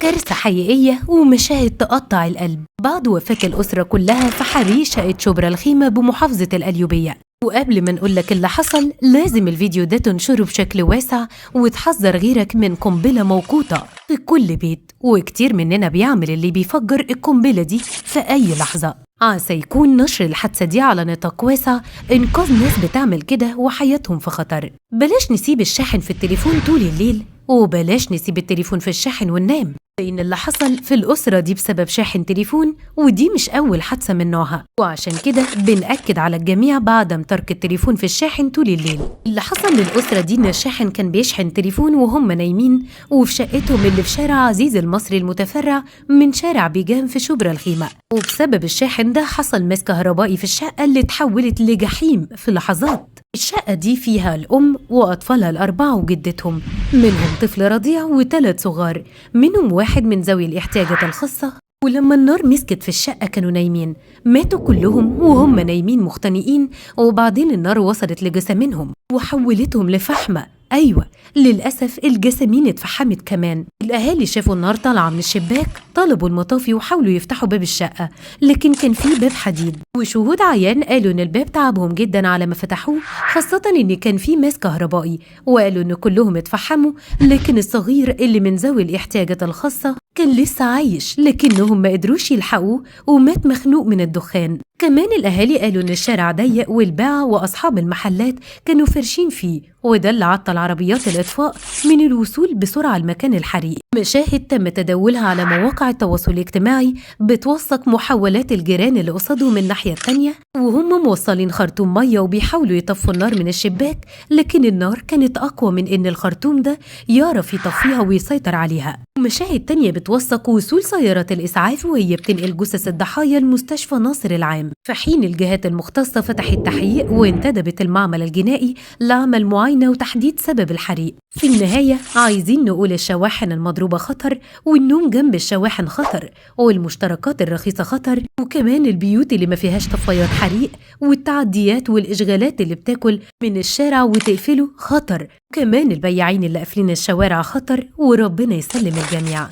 كارثة حقيقية ومشاهد تقطع القلب بعد وفاة الأسرة كلها في حريق شقة شبرا الخيمة بمحافظة القليوبية. وقبل ما نقولك اللي حصل لازم الفيديو ده تنشره بشكل واسع وتحذر غيرك من قنبلة موقوتة في كل بيت، وكتير مننا بيعمل اللي بيفجر القنبلة دي في أي لحظة. عسى يكون نشر الحادثة دي على نطاق واسع إنقاذ ناس بتعمل كده وحياتهم في خطر. بلاش نسيب الشاحن في التليفون طول الليل، وبلاش نسيب التليفون في الشاحن وننام، لأن اللي حصل في الأسرة دي بسبب شاحن تليفون، ودي مش أول حادثة من نوعها، وعشان كده بنأكد على الجميع بعدم ترك التليفون في الشاحن طول الليل. اللي حصل للأسرة دي إن الشاحن كان بيشحن تليفون وهم نايمين، وفي شقتهم اللي في شارع عزيز المصري المتفرع من شارع بيجان في شبرا الخيمة، وبسبب الشاحن ده حصل ماس كهربائي في الشقة اللي اتحولت لجحيم في لحظات. الشقة دي فيها الأم وأطفالها الأربعة وجدتهم، منهم طفل رضيع وثلاث صغار، منهم واحد من ذوي الاحتياجات الخاصة. ولما النار مسكت في الشقة كانوا نايمين، ماتوا كلهم وهم نايمين مختنقين، وبعدين النار وصلت لجسامينهم وحولتهم لفحمة. أيوة للأسف الجسامين اتفحمت كمان. الأهالي شافوا النار طالعة من الشباك، طلبوا المطافي وحاولوا يفتحوا باب الشقة، لكن كان في باب حديد، وشهود عيان قالوا إن الباب تعبهم جدا على ما فتحوه، خاصة إن كان في ماس كهربائي، وقالوا إن كلهم اتفحموا، لكن الصغير اللي من ذوي الاحتياجات الخاصة كان لسه عايش، لكنهم ما قدروش يلحقوه ومات مخنوق من الدخان. كمان الأهالي قالوا إن الشارع ضيق والباعة وأصحاب المحلات كانوا فرشين فيه، وده اللي عطل عربيات الإطفاء من الوصول بسرعة لمكان الحريق. مشاهد تم تداولها على مواقع التواصل الاجتماعي بتوثق محاولات الجيران اللي قصادهم من الناحية التانية وهم موصلين خرطوم مية وبيحاولوا يطفوا النار من الشباك، لكن النار كانت أقوى من إن الخرطوم ده يعرف يطفيها ويسيطر عليها. مشاهد تانية بتوثق وصول سيارات الإسعاف وهي بتنقل جثث الضحايا لمستشفى ناصر العام، في حين الجهات المختصة فتحت تحقيق وانتدبت المعمل الجنائي لعمل معاينة وتحديد سبب الحريق. في النهاية عايزين نقول الشواحن المضروبة خطر، والنوم جنب الشواحن خطر، والمشتركات الرخيصة خطر، وكمان البيوت اللي ما فيهاش طفايات حريق، والتعديات والإشغالات اللي بتاكل من الشارع وتقفله خطر، كمان البياعين اللي قافلين الشوارع خطر، وربنا يسلم الجميع.